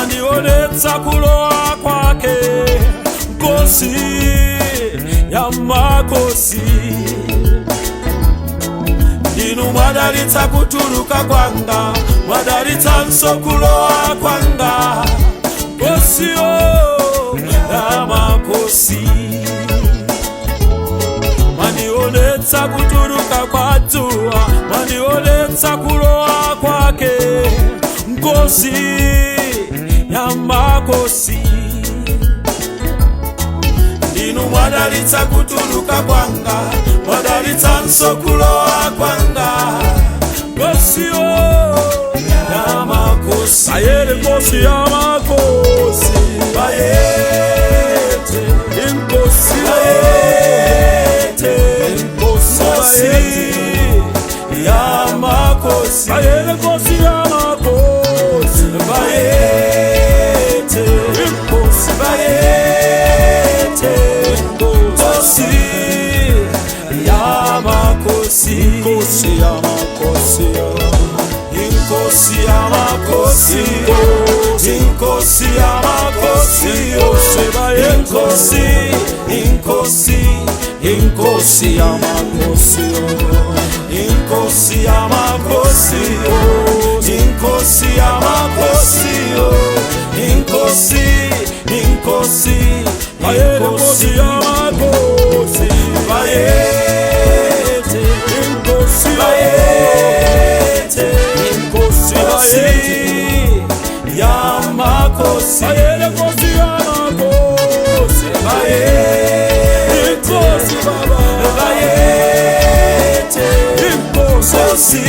Mwandionetsa kulowa kwake, Nkosi ya makosi. Ndinu mwadalitsa kutuluka kwanga, mwadalitsanso kulowa kwanga, Nkosiyo ya makosi. Mwandionetsa kutuluka kwa dzuwa, mwandionetsa kulowa kwake, Nkosi ya makosi. Ndinu mwadalitsa kutuluka kwanga, mwadalitsanso kulowa kwanga, Nkosiyo ya makosi. Bayele Nkosi ya makosi. Bayete. Inkosi. Bayete. Inkosi. Nkosi ya makosi. Bayele Nkosi ya makosi. Bayete. Inkosi. Bayete. Nkosi ya makosi. Inkosi ya makosi. Inkosi ya makosi. Inkosi ya makosi. Inkosi, inkosi, inkosi ya makosi. Inkosi ya makosi. Inkosi ya makosi. Inkosi, inkosi, Bayele Nkosi inkosi. ya makosi. Bayete. Inkosi. Bayete. Inkosi. Nkosi Bayete. ya makosi. Bayele Nkosi ya makosi. Bayete. Inkosi baba. Bayete. Inkosi. Nkosi.